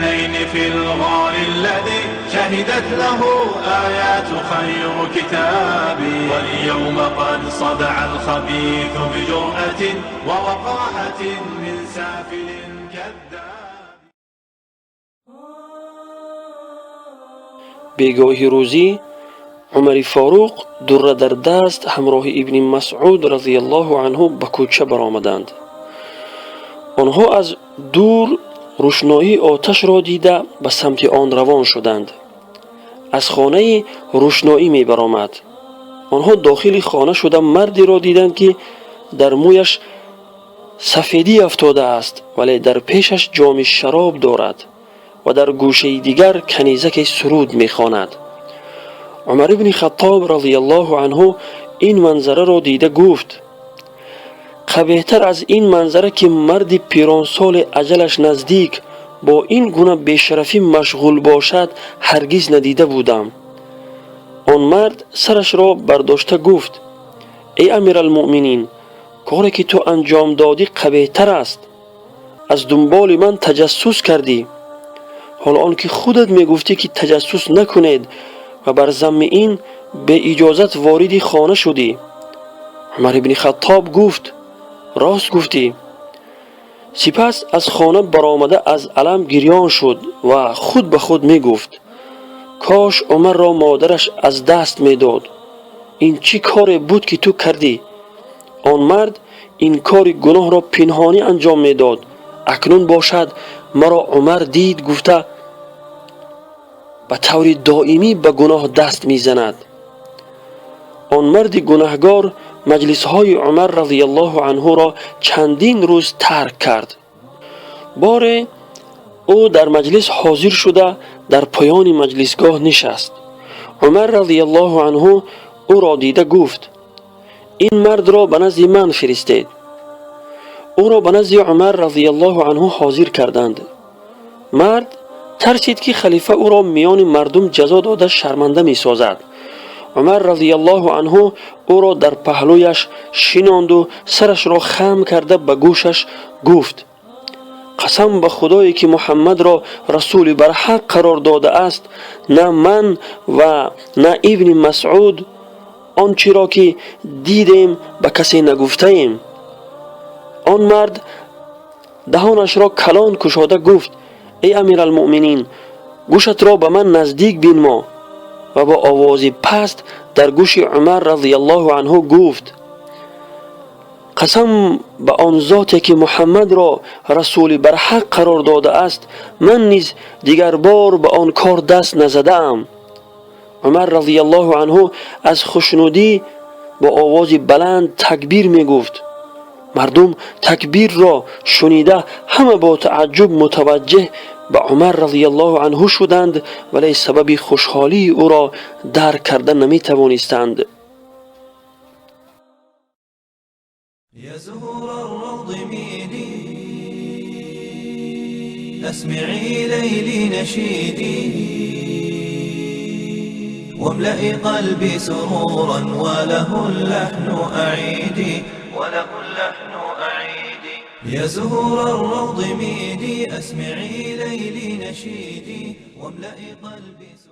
اثنين في الغار الذي شهدت له آيات خير كتابي. واليوم قد صدع الخبيث بجرأة ووقاحة من سافل كذاب. Бегоҳи рӯзӣ Умари Форуқ дурра дар даст ҳамроҳи Ибни Масъуд разияллоҳу анҳу ба кӯча баромаданд. Онҳо аз дур рӯшноии оташро дида, ба самти он равон шуданд. Аз хонаи рӯшноӣ мебаромад. Онҳо дохили хона шуда, мардеро диданд, ки дар мӯяш сафедӣ афтодааст, вале дар пешаш ҷоми шароб дорад ва дар гӯшаи дигар канизаке суруд мехонад. Умар ибни Хаттоб разияллоҳу анҳу ин манзараро дида гуфт: «Қабеҳтар аз ин манзара, ки марди пиронсоли аҷалаш наздик бо ин гуна бешарафӣ машғул бошад, ҳаргиз надида будам». Он мард сарашро бардошта гуфт: «Эй Амиралмуъминин, коре ки ту анҷом додӣ қабеҳтар аст. Аз дунболи ман таҷассус кардӣ, ҳоло он ки худат мегуфтӣ, ки таҷассус накунед, ва бар замми ин беиҷозат вориди хона шудӣ». Умар ибни Хаттоб гуфт: «Рост гуфтӣ». Сипас аз хона баромада, аз алам гирён шуд ва худ ба худ мегуфт: «Кош Умарро модараш аз даст медод. Ин чӣ коре буд, ки ту кардӣ? Он мард ин кори гуноҳро пинҳонӣ анҷом медод, акнун бошад маро Умар дид гуфта, ба таври доимӣ ба гуноҳ даст мезанад». Он марди гунаҳгор маҷлисҳои Умар разияллоҳу анҳуро чандин рӯз тарк кард. Боре ӯ дар маҷлис ҳозир шуда, дар поёни маҷлисгоҳ нишаст. Умар разияллоҳу анҳу ӯро дида гуфт: «Ин мардро ба назди ман фиристед». Ӯро ба назди Умар разияллоҳу анҳу ҳозир карданд. Мард тарсид, ки халифа ӯро миёни мардум ҷазо дода, шарманда месозад. Умар разияллоҳу анҳу ӯро дар паҳлӯяш шинонду сарашро хам карда, ба гӯшаш гуфт: «Қасам ба Худое, ки Муҳаммадро расули барҳақ қарор додааст, на ман ва на Ибни Масъуд он чиро ки дидем, ба касе нагуфтаем». Он мард даҳонашро калон кушода гуфт: «Эй Амиралмуъминин, гӯшатро ба ман наздик бинмо». Ва бо овози паст дар гӯши Умар разияллоҳу анҳу гуфт: «Қасам ба он зоте, ки Муҳаммадро расули барҳақ қарор додааст, ман низ дигар бор ба он кор даст назадаам». Умар разияллоҳу анҳу аз хушнудӣ бо овози баланд такбир мегуфт. Мардум такбирро шунида, ҳама бо тааҷҷуб мутаваҷҷеҳ ба Умар разияллоҳу анҳу шуданд, вале сабаби хушҳолии ӯро дарк карда наметавонистанд. يا زهور الروض ميلي، أسمعي ليلي نشيدي، واملئي قلبي سرورا وله اللحن أعيدي، وله اللحن أعيدي. يا زهور الروض ميلي، أسمعي ليلي نشيدي، واملئي قلبي سرورا.